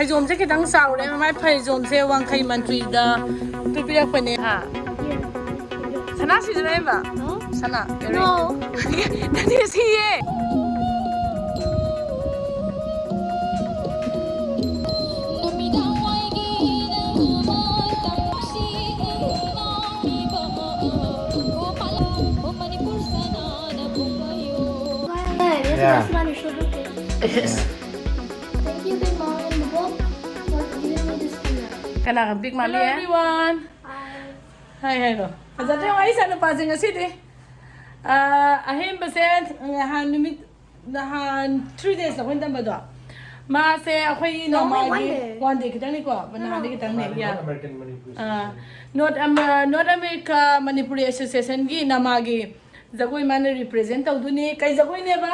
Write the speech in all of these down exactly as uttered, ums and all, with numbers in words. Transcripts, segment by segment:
ꯐꯩꯖꯣꯝꯁꯦ ꯈꯤꯇꯪ ꯆꯥꯎꯔꯦ, ꯃꯃꯥꯏ ꯐꯩꯖꯣꯝꯁꯦ ꯋꯥꯡꯈꯩ ꯃꯟꯇ꯭ꯔꯤꯗ ꯇꯨꯕꯤꯔꯛꯄꯅꯦ꯫ ꯍꯥ? ꯁꯅꯥ ꯁꯤꯗꯅ ꯍꯥꯏꯕ? ꯁꯅꯥ, earring. No. ꯅꯠꯇꯦ, ꯁꯤꯌꯦ꯫ Hey, this is Yeah. Asma Nishud. Yes. Thank you, Big Mom and Bob, for giving me this dinner. ꯀꯅꯥꯒ? Big Mommy? Hello, everyone. Hi. Hi, hello. ꯐꯖꯗ꯭ꯔꯦ ꯋꯥꯔꯤ ꯁꯥꯟꯅ ꯅꯨꯄꯥꯁꯦ ꯉꯁꯤꯗꯤ꯫ ꯑꯥ, ꯑꯍꯦꯟꯕꯁꯦ ꯅꯍꯥꯟ ꯅꯨꯃꯤꯠ, ꯅꯍꯥꯟ three days ꯑꯩꯈꯣꯏꯅ ꯇꯝꯕꯗꯣ, ꯃꯥꯁꯦ ꯑꯩꯈꯣꯏꯒꯤ No, wait, ꯅꯃꯥꯒꯤ one day. One day ꯈꯤꯇꯪꯅꯤꯀꯣ, ꯅꯍꯥꯟꯗꯤ ꯈꯤꯇꯪꯅꯤ, ꯃꯥꯅꯦ, yeah. North American Manipuri ah, Association. North Am-, North America Manipuri Associationꯒꯤ ꯅꯃꯥꯒꯤ ꯖꯒꯣꯏ ꯃꯥꯅ represent ꯇꯧꯗꯣꯏꯅꯤ꯫ ꯀꯩ ꯖꯒꯣꯏꯅꯦꯕ?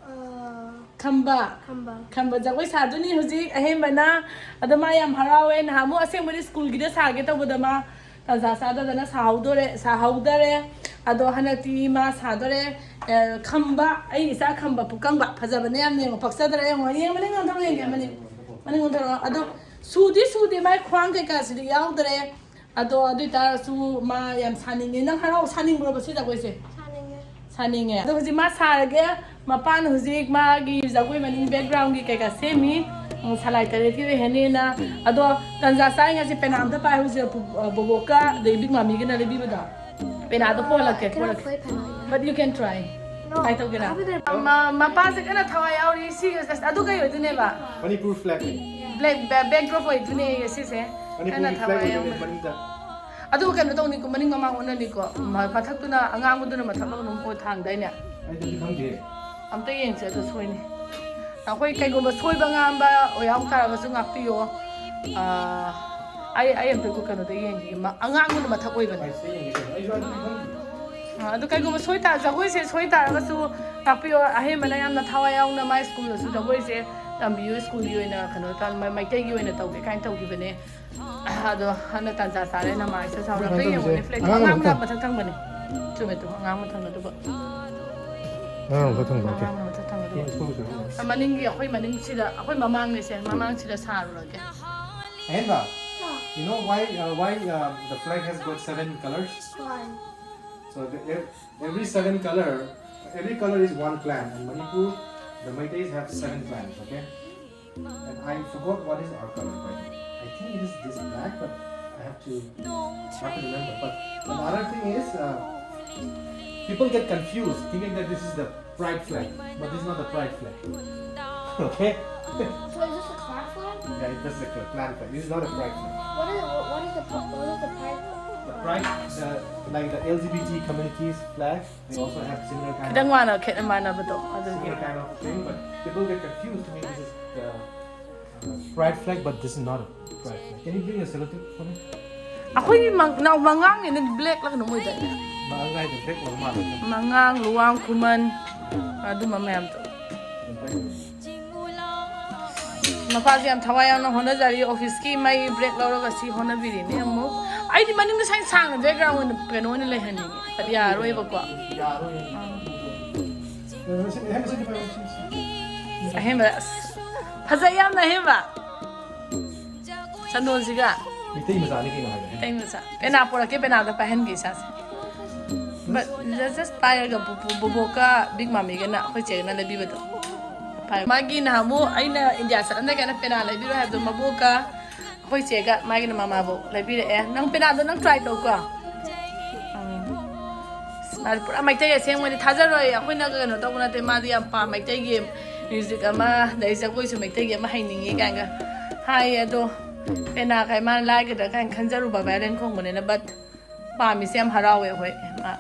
ꯑꯥ, ꯈꯝꯕ꯫ ꯈꯝꯕ꯫ ꯈꯝꯕ ꯖꯒꯣꯏ ꯁꯥꯗꯣꯏꯅꯤ ꯍꯧꯖꯤꯛ ꯑꯍꯦꯟꯕꯅ꯫ ꯑꯗꯣ ꯃꯥ ꯌꯥꯝ ꯍꯔꯥꯎꯋꯦ꯫ ꯅꯍꯥꯟꯃꯨꯛ ꯑꯁꯦꯡꯕꯗꯤ ꯁ꯭ꯀꯨꯜꯒꯤꯗ ꯁꯥꯒꯦ ꯇꯧꯕꯗ ꯃꯥ ꯇꯥꯟꯖꯥ ꯆꯥꯗꯗꯅ ꯁꯥꯍꯧꯗꯣꯔꯦ, ꯁꯥꯍꯧꯗꯔꯦ꯫ ꯑꯗꯣ ꯍꯟꯗꯛꯇꯤ ꯃꯥ ꯁꯥꯗꯣꯔꯦ꯫ ꯑꯦ, ꯈꯝꯕ, ꯑꯩ ꯏꯆꯥ ꯈꯝꯕ ꯄꯨꯀꯪꯕ꯫ ꯐꯖꯕꯅꯦ ꯌꯥꯝ, ꯌꯦꯡꯉꯣ, ꯄꯛꯆꯗ꯭ꯔꯥ? ꯌꯦꯡꯉꯣ, ꯌꯦꯡꯉꯣ, ꯃꯅꯤꯡ ꯑꯣꯟꯊꯣꯔꯛꯑꯣ, ꯌꯦꯡꯒꯦ, ꯃꯅꯤꯡ, ꯃꯅꯤꯡ ꯑꯣꯟꯊꯣꯔꯛꯑꯣ꯫ ꯑꯗꯣ ꯁꯨꯗꯤ ꯁꯨꯗꯦ, ꯃꯥꯏ ꯈ꯭ꯋꯥꯡ ꯀꯩꯀꯥꯁꯤꯗꯤ ꯌꯥꯎꯗꯔꯦ꯫ ꯑꯗꯣ ꯑꯗꯨ ꯑꯣꯏꯇꯥꯔꯁꯨ ꯃꯥ ꯌꯥꯝ ꯁꯥꯅꯤꯡꯉꯦ꯫ ꯅꯪ ꯍꯔꯥꯎ, ꯁꯥꯅꯤꯡꯕ꯭ꯔꯣꯕ ꯁꯤ ꯖꯒꯣꯏꯁꯦ? ꯁꯥꯅꯤꯡꯉꯦ꯫ ꯁꯥꯅꯤꯡꯉꯦ꯫ ꯑꯗꯣ ꯍꯧꯖꯤꯛ ꯃꯥ ꯁꯥꯔꯒꯦ꯫ ꯃꯄꯥꯅ ꯍꯧꯖꯤꯛ ꯃꯥꯒꯤ ꯖꯒꯣꯏ ꯃꯅꯤꯡ backgroundꯒꯤ ꯀꯩꯀꯥ ꯁꯦꯝꯃꯤ꯫ ꯎꯝ, ꯁꯂꯥꯏ ꯇꯔꯦꯠꯀꯤ ꯑꯣꯏꯍꯟꯅꯤꯅ꯫ ꯑꯗꯣ ꯇꯟꯖꯥ ꯆꯥꯔꯤꯉꯩꯁꯦ ꯄꯦꯅꯥ ꯑꯝꯇ ꯄꯥꯏꯍꯧꯁꯦ, ꯄꯨ-, ꯑ, ꯕꯣꯕꯣꯛꯀ ꯑꯗꯩ ꯕꯤꯛ ꯃꯥꯃꯤꯒꯤꯅ ꯂꯩꯕꯤꯕꯗꯣ꯫ ꯄꯦꯅꯥꯗꯣ ꯄꯣꯍꯜꯂꯛꯀꯦ, I cannot ꯄꯣꯍꯜꯂꯛꯀꯦ꯫ Play pen. But you can try. No, try ꯇꯧꯒꯦꯔꯥ? I haven't ꯃ-, ꯃꯄꯥꯁꯦ ꯀꯟꯅ ꯊꯋꯥꯏ ꯌꯥꯎꯔꯤ꯫ ꯁꯤ, ꯑꯁ, ꯑꯗꯨ ꯀꯩ ꯑꯣꯏꯗꯣꯏꯅꯦꯕ? ꯃꯅꯤꯄꯨꯔ flag ꯅꯦ꯫ Black, back-, backdrop ꯑꯣꯏꯗꯣꯏꯅꯦ ꯁꯤꯁꯦ꯫ ꯃꯅꯤꯄꯨꯔꯒꯤ ꯀꯟꯅ ꯊꯋꯥꯏ flag ꯑꯣꯏꯗꯣꯏꯅꯦ ꯌꯥꯎꯕ꯫ ꯃꯅꯤꯡꯗ꯫ ꯑꯗꯨ ꯀꯩꯅꯣ ꯇꯧꯅꯤꯀꯣ, ꯃꯅꯤꯡ ꯃꯃꯥꯡ ꯑꯣꯟꯅꯅꯤꯀꯣ꯫ ꯃ-, ꯃꯊꯛꯇꯨꯅ ꯑꯉꯥꯡꯕꯗꯨꯅ ꯃꯊꯛ ꯂꯣꯝ ꯑꯣꯏ ꯊꯥꯡꯗꯥꯏꯅꯦ? ꯑꯩꯗꯤ ꯈꯪꯗꯦ꯫ ꯑꯝꯇ ꯌꯦꯡꯁꯦ, ꯑꯗꯨ ꯁꯣꯏꯅꯤ꯫ ꯑꯩꯈꯣꯏ ꯀꯩꯒꯨꯝꯕ ꯁꯣꯏꯕ ꯉꯥꯝꯕ ꯌꯥꯎ ꯇꯥꯔꯒꯁꯨ ꯉꯥꯛꯄꯤꯌꯣ꯫ ꯑꯥ, ꯑꯩ, ꯑꯩ ꯑꯝꯇ ꯀꯩꯅꯣꯗ ꯌꯦꯡꯈꯤꯒꯦ꯫ ꯃ-, ꯑꯉꯥꯡꯕꯅ ꯃꯊꯛ ꯑꯣꯏꯕꯅꯦ꯫ ꯑꯩꯁꯦ ꯌꯦꯡꯒꯦ ꯇꯧꯕ꯫ ꯑꯩꯁꯨ ꯑꯗꯨꯗꯤ ꯈꯪꯗꯦ꯫ ꯑꯥ, ꯑꯗꯨ ꯀꯩꯒꯨꯝꯕ ꯁꯣꯏ ꯇꯥ-, ꯖꯒꯣꯏꯁꯦ ꯁꯣꯏ ꯇꯥꯔꯒꯁꯨ ꯉꯥꯛꯄꯤꯌꯣ꯫ ꯑꯍꯦꯟꯕꯅ ꯌꯥꯝꯅ ꯊꯋꯥꯏ ꯌꯥꯎꯅ ꯃꯥꯏ ꯁ꯭ꯀꯨꯜꯗꯁꯨ ꯖꯒꯣꯏꯁꯦ ꯇꯝꯕꯤꯌꯨ꯫ ꯁ꯭ꯀꯨꯜꯒꯤ ꯑꯣꯏꯅ ꯀꯩꯅꯣ ꯇꯧ-, ꯃ-, ꯃꯩꯇꯩꯒꯤ ꯑꯣꯏꯅ ꯇꯧꯒꯦ ꯀꯥꯏꯅ ꯇꯧꯈꯤꯕꯅꯦ꯫ ꯑꯗꯣ ꯍꯟꯗꯛ ꯇꯥꯟꯖꯥ ꯆꯥꯔꯦ, ꯅꯃꯥꯏꯁꯨ ꯁꯥꯎꯔ ꯑꯝꯇ ꯌꯦꯡꯉꯨꯅꯦ, ꯐ꯭ꯂꯦꯠ ꯑꯉꯥꯡ ꯑꯉꯥꯡꯕ ꯑꯃꯈꯛꯇꯪ꯫ ꯃꯊꯛ ꯊꯪꯕꯅꯦ꯫ ꯆꯨꯝꯃꯦ, ꯇꯨ ꯑꯉꯥꯡ ꯃꯊꯪ ꯑꯗꯨꯒ꯫ ꯑꯉꯥꯡ ꯑꯃꯈꯛ ꯊꯪꯕ, ꯑꯣꯀꯦ꯫ ꯑꯉꯥꯡ ꯃꯊꯛ ꯊꯪꯕ꯫ ꯃꯅꯤꯡꯒꯤ ꯑꯩꯈꯣꯏ ꯃꯅꯤꯡꯁꯤꯗ ꯑꯩꯈꯣꯏ ꯃꯃꯥꯡꯅꯤꯁꯦ ꯃꯃꯥꯡꯁꯤꯗ ꯁꯥꯔꯨꯔꯒꯦ. Ahenba, you know why uh, why uh, the flag has got seven colors? Why? So the, ev- every seven color, every color is one clan. In Manipur, the Meiteis have seven clans. Okay, and I forgot what is our color. By the way. I think it is this black, but I have to have to remember. But another thing is, uh, people get confused thinking that this is the pride flag, but this is not the pride flag. Okay. So is this a clan flag? Yeah, this is a clan flag. This is not a pride flag. What is what, what is the what is the pride? The pride, the, like the L G B T communities flag, they also have similar kind ꯈꯤꯇꯪ of ꯃꯥꯟꯅ ꯈꯦꯠꯅ ꯃꯥꯟꯅꯕꯗꯣ ꯑꯗꯨꯒꯤ similar kind of thing, but people get confused thinking this is the uh, pride flag, but this is not a pride flag. Can you bring a sellotape for me? ꯑꯩꯈꯣꯏꯒꯤ ꯃꯪ- ꯅꯥꯎ ꯃꯉꯥꯡꯅꯤꯅ ꯕ꯭ꯂꯦꯛꯂ ꯀꯩꯅꯣꯝ ꯑꯣꯏꯗꯥꯏꯅꯦ. ꯃꯉꯥꯡ ꯍꯥꯏꯗꯣ black ꯑꯣꯏꯕ ꯃꯥꯜꯂꯦ. ꯃꯉꯥꯡ ꯂꯨꯋꯥꯡ ꯈꯨꯃꯟ ꯑꯗꯨꯝꯕ ꯃꯌꯥꯝꯗꯣ. ꯃꯄꯥꯁꯦ ꯌꯥꯝ ꯊꯋꯥꯏ ꯌꯥꯎꯅ ꯍꯣꯠꯅꯖꯔꯤ ꯑꯣꯐꯤꯁꯀꯤ ꯃꯩ ꯕ꯭ꯔꯦꯛ ꯂꯧꯔꯒ ꯁꯤ ꯍꯣꯠꯅꯕꯤꯔꯤꯅꯦ ꯑꯃꯨꯛ. ꯑꯩꯗꯤ ꯃꯅꯤꯡꯗ ꯁꯥꯏ ꯁꯥꯡꯅ ꯕꯦꯛꯒ꯭ꯔꯥꯎꯟ ꯑꯣꯏꯅ ꯀꯩꯅꯣ ꯑꯣꯏꯅ ꯂꯩꯍꯟꯅꯤꯡꯉꯦ. ꯌꯥꯔꯣꯏꯕꯀꯣ. ꯌꯥꯔꯣꯏ. ꯍꯦꯟꯅ ꯁꯤꯗꯤ ꯐꯔꯦ, ꯁꯤ, ꯁꯤ. ꯑꯍꯦꯟꯕ ꯑꯁ, ꯐꯖꯩ ꯌꯥꯝꯅ ꯑꯍꯦꯟꯕ. ꯆꯟꯗꯣꯟꯁꯤꯒ ꯃꯤꯇꯩ ꯃꯆꯥꯅꯤ ꯀꯩꯅꯣ ꯍꯥꯏꯕ. ꯑꯩ ꯃꯆꯥ ꯄꯦꯅꯥ ꯄꯣꯔꯛꯀꯦ ꯄꯦꯅꯥꯗ ꯄꯥꯏꯍꯟꯒꯦ ꯏꯁꯥꯁꯦ. But just just ꯄꯥꯏꯔꯒ ꯕꯣꯕꯣꯛꯀ ꯕꯤꯛ ꯃꯥꯃꯤꯒꯅ ꯑꯩꯈꯣꯏ ꯆꯦꯒꯅ ꯂꯩꯕꯤꯕꯗꯣ. ꯄꯥꯏ- ꯃꯥꯒꯤ ꯅꯍꯥꯟꯃꯨꯛ ꯑꯩꯅ ꯏꯟꯗꯤꯌꯥ ꯆꯠꯂꯝꯗꯥꯏ ꯀꯥꯏꯅ ꯄꯦꯅꯥ ꯂꯩꯕꯤꯔꯣ ꯍꯥꯏꯕꯗꯣ ꯃꯕꯣꯛꯀ ꯑꯩꯈꯣꯏ ꯆꯦꯒ ꯃꯥꯒꯤꯅ ꯃꯃꯥꯕꯣꯛ ꯂꯩꯕꯤꯔꯛꯑꯦ. ꯅꯪ ꯄꯦꯅꯥꯗꯣ ꯅꯪ ꯇ꯭ꯔꯥꯏ ꯇꯧꯀꯣ. ꯎꯝ. ꯃꯥꯗꯤ ꯄꯨꯔꯥ ꯃꯩꯇꯩ ꯑꯁꯦꯡꯕꯅꯤ ꯊꯥꯖꯔꯣꯏ ꯑꯩꯈꯣꯏꯅ ꯀꯩꯅꯣ ꯇꯧꯕ ꯅꯠꯇꯦ. ꯃꯥꯗꯤ ꯌꯥꯝ ꯄꯥꯝ ꯃꯩꯇꯩꯒꯤ ꯃ꯭ꯌꯨꯖꯤꯛ ꯑꯃ ꯑꯗꯩ ꯖꯒꯣꯏꯁꯨ ꯃꯩꯇꯩꯒꯤ ꯑꯃ ꯍꯩꯅꯤꯡꯉꯤ ꯀꯥꯏꯅꯒ ꯍꯥꯏꯌꯦ. ꯑꯗꯣ ꯄꯦꯅꯥ ꯀꯥꯏ ꯃꯥꯅ ꯂꯥꯏꯒꯗ꯭ꯔꯥ ꯀꯥꯏꯅ ꯈꯟꯖꯔꯨꯕ ꯚꯥꯏꯂꯦꯟ ꯈꯣꯡꯕꯅꯤꯅ. But ꯄꯥꯝꯃꯤꯁꯦ ꯌꯥꯝ ꯍꯔꯥꯎꯋꯦ ꯑꯩꯈꯣꯏ. ꯃꯥ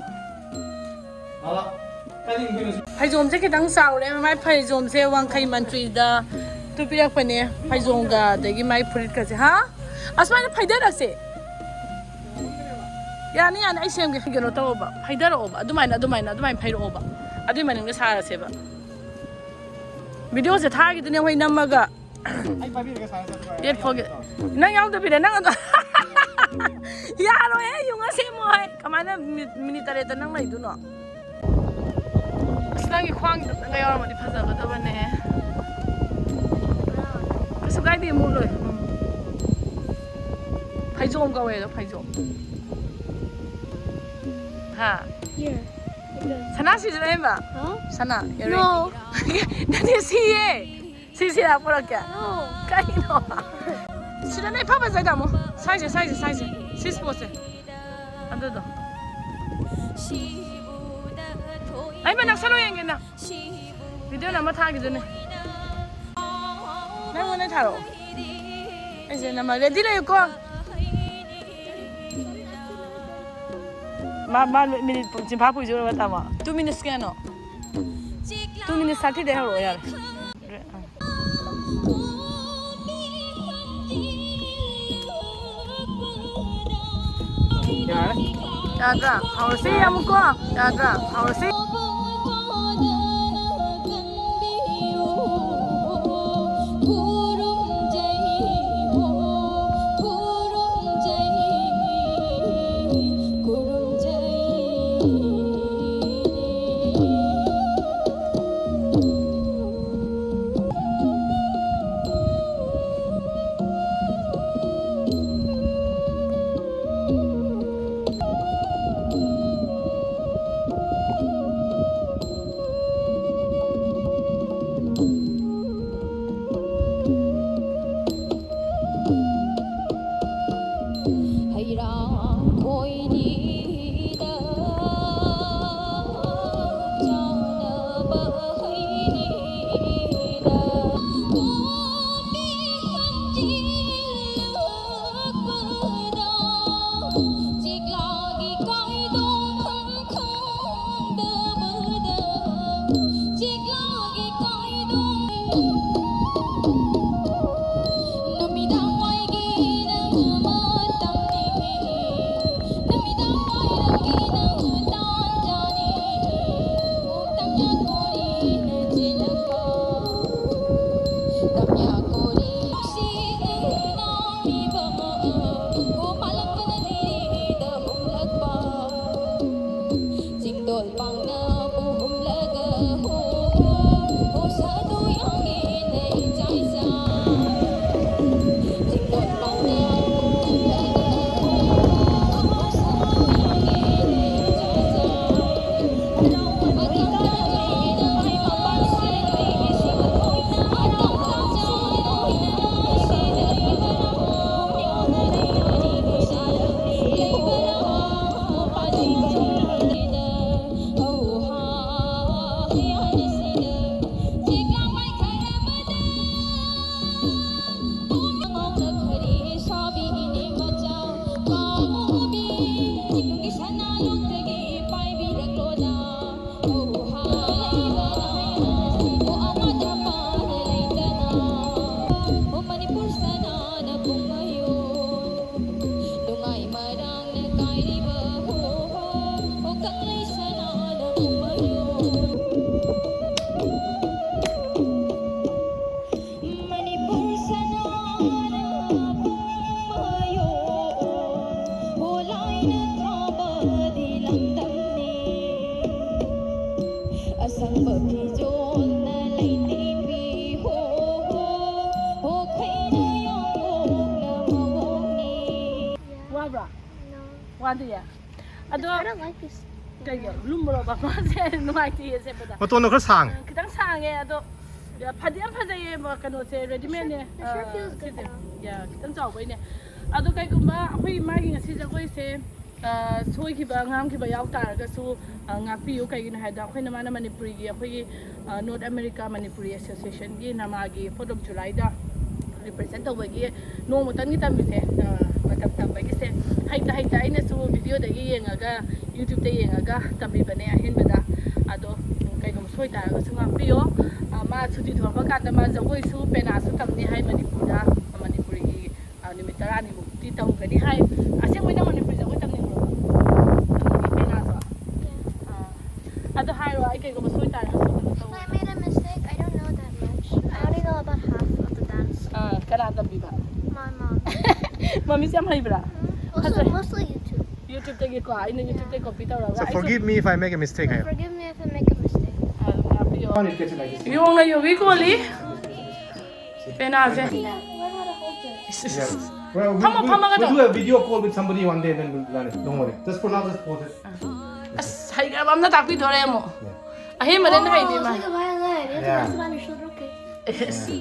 ꯐꯩꯖꯣꯝꯁꯦ ꯈꯤꯇꯪ ꯆꯥꯎꯔꯦ. ꯃꯥꯏ ꯐꯩꯖꯣꯝꯁꯦ ꯋꯥꯡꯈꯩ ꯃꯟꯇ꯭ꯔꯤꯗ ꯇꯨ ꯄꯤꯔꯛꯄꯅꯦ. ꯐꯩꯖꯣꯝꯒ ꯑꯗꯒꯤ ꯃꯥꯏ ꯐꯨꯔꯤꯠꯀꯁꯦ. ꯍꯥ? ꯑꯁꯨꯃꯥꯏꯅ ꯐꯩꯗꯔꯛꯁꯦ. ꯌꯥꯅꯤ ꯌꯥꯅꯤ ꯑꯩ ꯁꯦꯝꯒꯦ. ꯀꯩꯅꯣ ꯇꯧꯑꯣꯕ. ꯐꯩꯗꯔꯛꯑꯣꯕ. ꯑꯗꯨꯃꯥꯏꯅ ꯑꯗꯨꯃꯥꯏꯅ ꯑꯗꯨꯃꯥꯏꯅ ꯐꯩꯔꯛꯑꯣꯕ. ꯑꯗꯨꯏ ꯃꯅꯤꯡꯗ ꯁꯥꯔꯁꯦꯕ. ꯚꯤꯗꯤꯑꯣꯁꯦ ꯊꯥꯈꯤꯗꯨꯅꯦ ꯑꯩꯈꯣꯏ ꯅꯝꯃꯒ. ꯑꯩ ꯄꯥꯏꯕꯤꯔꯒꯦ ꯁꯥꯔ ꯆꯠꯄ. Date fourꯒꯤ. ꯅꯪ ꯌꯥꯎꯗꯕꯤꯗ ꯅꯪ ꯑꯗꯣ ꯌꯥꯔꯣꯏꯍꯦ. ꯌꯨꯝ ꯉ ꯁꯦꯝꯃꯣ ꯍꯥꯏ. ꯀꯃꯥꯏꯅ ꯃꯤꯅꯤꯠ ꯃꯤꯅꯤꯠ ꯇꯔꯦꯠꯇ ꯅꯪ ꯂꯩꯗꯣꯏꯅꯣ? ꯑꯁ, ꯅꯪꯒꯤ ꯈ꯭ꯋꯥꯡꯗꯨꯗꯒ ꯌꯥꯎꯔꯝꯃꯗꯤ ꯐꯖꯒꯗꯕꯅꯦ꯫ ꯀꯩꯁꯨ ꯀꯥꯏꯗꯦ, ꯃꯨꯛꯂꯣꯏ꯫ ꯎꯝ꯫ ꯐꯩꯖꯣꯝ ꯀꯧꯋꯦ ꯑꯗꯣ, ꯐꯩꯖꯣꯝ꯫ ꯍꯥ? Here. ꯁꯅꯥ ꯁꯤꯁꯨ ꯂꯩꯔꯝꯕ? Huh? ꯁꯅꯥ, earring. No. ꯅꯠꯇꯦ, ꯁꯤꯌꯦ꯫ ꯁꯤ, ꯁꯤ ꯂꯥꯛ ꯄꯨꯔꯛꯀꯦ꯫ No. ꯀꯔꯤꯅꯣ? ꯁꯤꯗꯅ ꯏꯐ ꯐꯖꯩ, ꯇꯥꯃꯣ꯫ ꯁ꯭ꯋꯥꯏꯁꯦ, ꯁ꯭ꯋꯥꯏꯁꯦ, ꯁ꯭ꯋꯥꯏꯁꯦ꯫ ꯁꯤ ꯁ꯭ꯄꯣꯠꯁꯦ꯫ ꯑꯗꯨꯗꯣ꯫ ꯑꯩ ꯃꯅꯥꯛ ꯁꯠꯂꯣ ꯌꯦꯡꯒꯦ ꯅꯪ꯫ ꯚꯤꯗꯤꯑꯣ ꯅꯝꯕ ꯊꯥꯈꯤꯗꯨꯅꯦ꯫ ꯅꯪꯉꯣꯟꯗ ꯊꯥꯔꯛꯑꯣ꯫ ꯑꯩꯁꯦ ꯅꯝꯃ ready ꯂꯩꯌꯨꯀꯣ꯫ ꯃꯥ, ꯃꯥ ꯃꯤꯅꯤꯠ ꯄꯨꯡ ꯆꯤꯝꯐꯥ ꯄꯨꯏꯁꯦ ꯎꯔꯕ ꯇꯥꯃꯣ? Two minutes ꯀꯌꯥꯅꯣ? Two minutes thirty ꯗꯩ ꯍꯧꯔꯛꯑꯣ ꯌꯥꯔꯦ꯫ ꯌꯥꯔꯦ꯫ ꯌꯥꯗ꯭ꯔꯥ? ꯍꯧꯔꯁꯤ ꯑꯃꯨꯛꯀꯣ꯫ ꯌꯥꯗ꯭ꯔꯥ? ꯍꯧꯔꯁꯤ꯫ ꯋꯥꯟꯗꯤꯌꯦ꯫ ꯑꯗꯣ I don't like this. ꯀꯩꯒꯤ ꯂꯨꯝꯕ꯭ꯔꯣꯕ? ꯃꯥꯁꯦ ꯅꯨꯡꯉꯥꯏꯇꯦꯌꯦ ꯁꯦꯠꯄꯗ꯫ ꯃꯇꯣꯟꯗꯣ ꯈꯔ ꯁꯥꯡꯉꯦ꯫ ꯈꯤꯇꯪ ꯁꯥꯡꯉꯦ ꯑꯗꯣ ꯐꯗꯤ ꯌꯥꯝ ꯐꯖꯩꯌꯦ ꯀꯩꯅꯣꯁꯦ, ꯔꯦꯗꯤꯃꯦꯗꯅꯦ꯫ The shirt feels good, though. ꯌꯥ, ꯈꯤꯇꯪ ꯆꯥꯎꯕꯩꯅꯦ꯫ ꯑꯗꯣ ꯀꯩꯒꯨꯝꯕ ꯑꯩꯈꯣꯏ ꯃꯥꯒꯤ ꯉꯁꯤ ꯖꯒꯣꯏꯁꯦ ꯑ, ꯁꯣꯏꯈꯤꯕ ꯉꯥꯡꯈꯤꯕ ꯌꯥꯎ ꯇꯥꯔꯒꯁꯨ ꯑ, ꯉꯥꯛꯄꯤꯌꯨ꯫ ꯀꯩꯒꯤꯅꯣ ꯍꯥꯏꯕꯗ ꯑꯩꯈꯣꯏꯅ ꯃꯥꯅ ꯃꯅꯤꯄꯨꯔꯤꯒꯤ ꯑꯩꯈꯣꯏꯒꯤ ꯅꯣꯔꯠ ꯑꯃꯦꯔꯤꯀꯥ ꯃꯅꯤꯄꯨꯔꯤ ꯑꯦꯁꯣꯁꯤꯌꯦꯁꯟꯒꯤ ꯅꯃꯥꯒꯤ ꯐꯣꯔꯠ ꯑꯣꯐ ꯖꯨꯂꯥꯏꯗ ꯔꯤꯄ꯭ꯔꯖꯦꯟ ꯇꯧꯕꯒꯤ ꯅꯣꯡꯃꯇꯪꯒꯤ ꯇꯝꯃꯤꯁꯦ, ꯑ, ꯃꯇꯝ ꯇꯝꯕꯒꯤꯁꯦ ꯍꯩꯇ ꯍꯩꯇ ꯑꯩꯅꯁꯨ ꯚꯤꯗꯤꯑꯣꯗꯒꯤ ꯌꯦꯡꯉꯒ, ꯌꯨꯇ꯭ꯌꯨꯕꯇ ꯌꯦꯡꯉꯒ ꯇꯝꯕꯤꯕꯅꯦ ꯑꯍꯦꯟꯕꯗ꯫ ꯑꯗꯣ ꯎꯝ, ꯀꯩꯒꯨꯝꯕ ꯁꯣꯏ ꯇꯥꯔꯒꯁꯨ ꯉꯥꯛꯄꯤꯌꯣ꯫ ꯑ, ꯃꯥ ꯁꯨꯇꯤ ꯊꯣꯛꯂꯛꯄ ꯀꯥꯟꯗ ꯃꯥ ꯖꯒꯣꯏꯁꯨ ꯄꯦꯅꯥꯁꯨ ꯇꯝꯅꯤ ꯍꯥꯏ ꯃꯅꯤꯄꯨꯔꯗ꯫ ꯃꯅꯤꯄꯨꯔꯤꯒꯤ ꯑ, ꯅꯨꯃꯤꯠ ꯇꯔꯥꯅꯤꯃꯨꯛꯇꯤ ꯇꯝꯒꯅꯤ ꯍꯥꯏ꯫ ꯑꯁꯦꯡꯕꯩ ꯅꯪ ꯃꯅꯤꯄꯨꯔꯤ ꯖꯒꯣꯏ ꯇꯝꯅꯤꯡꯕ꯭ꯔꯣ? ꯇꯝꯅꯤꯡꯉꯤ ꯄꯦꯅꯥꯁꯨ꯫ ꯑ, ꯑꯗꯣ ꯍꯥꯏꯔꯣ, ꯑꯩ ꯀꯩꯒꯨꯝꯕ ꯁꯣꯏ ꯇꯥꯔꯒꯁꯨ ꯀꯩꯅꯣ ꯇꯧ꯫ I made a mistake. I don't know that much. I only know about half of the dance. ꯑ, ꯀꯅꯥ ꯇꯝꯕꯤꯕ? My mom. ꯃꯃꯤꯁꯦ ꯌꯥꯝ ꯍꯩꯕ꯭ꯔꯥ? Also, ꯐꯖꯩ꯫ Mostly YouTube. ꯌꯨꯇ꯭ꯌꯨꯕꯇꯒꯤꯀꯣ, ꯑꯩꯅ ꯌꯨꯇ꯭ꯌꯨꯕꯇꯒꯤ ꯀꯣꯄꯤ ꯇꯧꯔꯒ So ꯑꯩꯁꯨ forgive me if I make a mistake. ꯍꯥꯏꯌꯣ꯫ Forgive me if I make a mistake. ꯑ, ꯑꯗꯨꯝ ꯉꯥꯛꯄꯤꯌꯣ꯫ One, it gets like this. ꯌꯣꯡꯅ ꯌꯣꯒꯤ ꯀꯣꯜꯂꯤ꯫ ꯄꯦꯅꯥꯁꯦ꯫ Learn how to hold it. Yeah. Well, we, ꯐꯝꯃꯣ, we, ꯐꯝꯃꯒ we'll ꯇꯧ꯫ Do a video call with somebody one day and then we'll learn it. Don't worry. Just for now, just pause it. ꯑꯁ, ꯍꯩꯈ꯭ꯔꯕ ꯑꯝꯅ ꯇꯥꯛꯄꯤꯗꯣꯔꯦ ꯑꯃꯨꯛ꯫ ꯑꯍꯦꯟꯕꯗ ꯑꯩꯅ ꯍꯩꯕꯤ Oh, it's ꯃꯥ꯫ like a violin. You have to Yeah. rest it on your shoulder. Okay. ꯑꯦꯁ꯫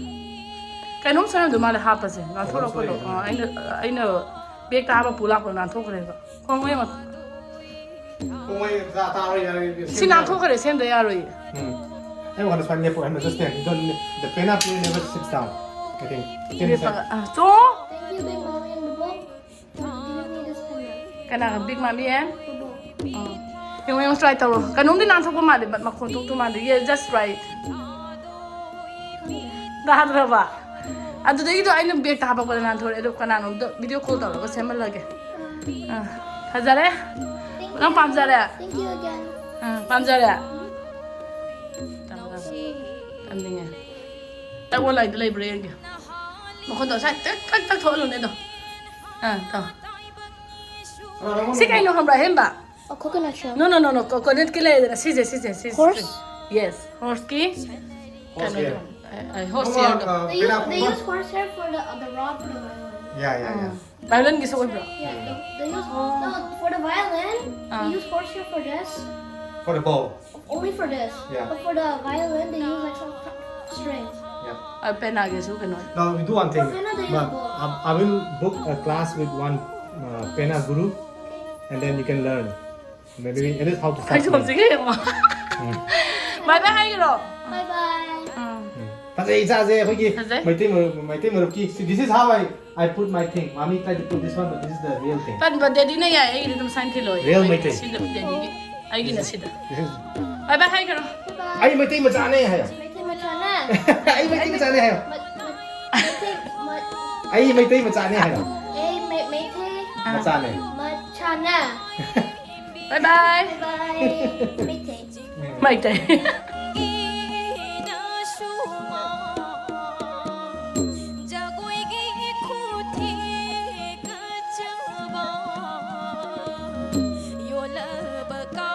ꯀꯩꯅꯣꯝ ꯁꯣꯏꯔꯝꯗꯣꯏ ꯃꯥꯜꯂꯦ ꯍꯥꯞꯄꯁꯦ꯫ ꯉꯥꯛꯊꯣꯔꯛꯄꯗꯣ꯫ ꯑ, ꯑꯩꯅ, ꯑꯩꯅ ꯕꯦꯒꯇ ꯍꯥꯞꯄ ꯄꯨ ꯂꯥꯛꯄꯗꯣ ꯅꯥꯟꯊꯣꯛꯈ꯭ꯔꯦꯕ꯫ ꯈꯣꯡ ꯌꯦꯡꯉꯣ꯫ Don't worry, it's not, it's not already, already. ꯁꯤ ꯅꯥꯟꯊꯣꯛꯈ꯭ꯔꯦ, ꯁꯦꯝꯗ ꯌꯥꯔꯣꯏꯌꯦ꯫ Hmm. Everyone is fine. Just stand. You don't need, the pena player never sits down. I think. It can be said. ꯑ, ꯆꯣ꯫ Thank you, Big Mommy and Bobo, for giving me this pena. ꯀꯅꯥꯒ? ꯕꯤꯛ ꯃꯥꯃꯤ ꯑꯦꯟ? Bobo. ꯑ꯫ ꯌꯦꯡꯉꯣ, ꯌꯦꯡꯉꯣ, try ꯇꯧꯔꯣ꯫ ꯀꯩꯅꯣꯝꯗꯤ ꯅꯥꯟꯊꯣꯛꯄ ꯃꯥꯜꯂꯦ, ꯕꯠ ꯃꯈꯣꯟ ꯊꯣꯛꯇꯧ ꯃꯥꯟꯗꯦ꯫ ꯌꯦ, just try it. ꯇꯥꯗ꯭ꯔꯕ? ꯑꯗꯨꯗꯒꯤꯗꯣ ꯑꯩꯅ ꯕꯦꯒꯇ ꯍꯥꯄꯛꯄꯗ ꯅꯥꯟꯊꯣꯔꯛꯑꯦ꯫ ꯑꯗꯣ ꯀꯅꯥꯅꯣꯝꯗ ꯚꯤꯗꯤꯑꯣ ꯀꯣꯜ ꯇꯧꯔꯒ ꯁꯦꯝꯍꯜꯂꯒꯦ꯫ ꯑꯥ, ꯐꯖꯔꯦ? ꯅꯪ ꯄꯥꯝꯖꯔꯦ? Thank you again. ꯑꯥ, ꯄꯥꯝꯖꯔꯦ? ꯇꯝꯅꯤꯡꯉꯦ꯫ ꯇꯛ ꯑꯣꯟꯂꯥꯏꯟꯗ ꯂꯩꯕ꯭ꯔꯥ ꯌꯦꯡꯒꯦ꯫ ꯃꯈꯣꯟꯗꯣ ꯉꯁꯥꯏ ꯇꯛ ꯇꯛ ꯇꯛ ꯊꯣꯛꯍꯜꯂꯨꯅꯦ ꯑꯗꯣ꯫ ꯑꯥ, ꯇꯧ꯫ ꯁꯤ ꯀꯩꯅꯣ ꯈꯪꯕ꯭ꯔꯥ, ꯑꯍꯦꯟꯕ? A coconut shell. No, no, no, no. Coconut ꯀꯤ ꯂꯩꯗꯅ ꯁꯤꯁꯦ, ꯁꯤꯁꯦ, ꯁꯤꯁꯦ꯫ Horse? Yes, horse ꯀꯤ꯫ Horse hair. Horse No, hair. uh, They use, pena they for use horsehair for the, uh, the rod for the violin. Yeah, yeah, yeah. Violinꯒꯤꯁꯨ ꯑꯣꯏꯕ꯭ꯔꯣ? Yeah, they, they use no for the violin. Ah. They use horsehair for this, For the bow. Only for this. Yeah. But for the violin, they use like some strings. Yeah. ꯑ, ꯄꯦꯅꯥꯒꯤꯁꯨ ꯀꯩꯅꯣ. Now we do one thing. For pena, they use Ma'am, bow. I, I will book a class with one uh, pena guru, and then you can learn. Maybe it is how to start. ꯈꯥꯏꯖꯣꯝꯁꯤꯒ ꯌꯦꯡꯉꯣ. ꯕꯥꯏ ꯕꯥꯏ ꯍꯥꯏꯈ꯭ꯔꯣ. Bye bye. ꯎꯝ. ꯐꯖꯩ ꯏꯆꯥꯁꯦ ꯑꯩꯈꯣꯏꯒꯤ ꯐꯖꯩ꯫ ꯃꯩꯇꯩ ꯃꯔꯨꯞ ꯃꯩꯇꯩ ꯃꯔꯨꯞꯀꯤ. See, this is how I I put my thing. Mommy tried to put this one, but this is the real thing. ꯇꯟꯕ ꯗꯦꯗꯤꯅ ꯌꯥꯏ, ꯑꯩꯒꯤꯗꯤ ꯑꯗꯨꯝ ꯁꯥꯏꯟ ꯊꯤꯜꯂꯣ. Real ꯃꯩꯇꯩ. ꯁꯤꯗ ꯗꯦꯗꯤꯒꯤ ꯑꯩꯒꯤꯅ ꯁꯤꯗ. This is by by ꯍꯥꯏꯈ꯭ꯔꯣ. Bye. ꯑꯩ ꯃꯩꯇꯩ ꯃꯆꯥꯅꯦ ꯍꯥꯏꯌꯣ. Meitei machana. ꯑꯩ ꯃꯩꯇꯩ ꯃꯆꯥꯅꯦ ꯍꯥꯏꯌꯣ. Ma- ma- Meitei ma- ꯑꯩ ꯃꯩꯇꯩ ꯃꯆꯥꯅꯦ ꯍꯥꯏꯌꯣ. A ma- Meitei ꯃꯆꯥꯅꯦ. machana. ꯕꯥꯏ ꯕꯥꯏ. Bye bye. Meitei. ꯃꯩꯇꯩ. ꯏꯅ ꯁꯨꯃ ꯖꯒꯣꯏꯒꯤ ꯈꯨꯊꯦꯛ ꯀꯆꯕ ꯌꯣꯜꯂꯕ ꯀꯥ